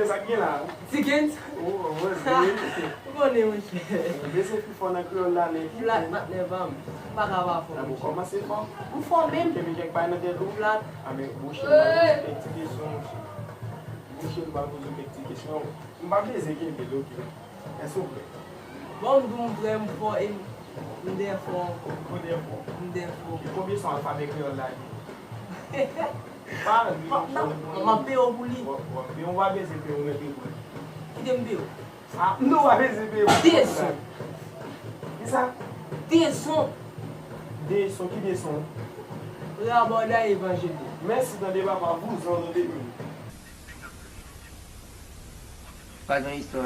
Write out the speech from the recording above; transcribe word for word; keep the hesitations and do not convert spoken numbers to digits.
Sa k gen la? Dickens? Ou konnen monchè. Ou bezwen pi fò nan kreyòl la, men. Flat patnè pa m. M pa ka pa fò. Nan ou kòmanse fò. M fò menm. Kenbe kèk bagay nan tèt ou. Flat. A men bouche m ba poze kèk ti kesyon, monchè. Bouche m ba poze kèk ti kesyon. M pa bezwen kenbe l, oke. Èske w prè? Bon, m di w m prè, m fò e m dè fò. Ou dè fò. M dè fò. Konbyen son alfabè kreyòl la gen? Pa, M ap peye w pou li. Bon, bon, men ou pa bezwen peye w, mete pou li. Kite m peye w. Ah, non, ou pa bezwen peye w. Deson. Kisa? Deson. Deson, ki deson? Rabòday evanjelik. Mèsi, tande papa, vouzan nou depi. Pa gen istwa.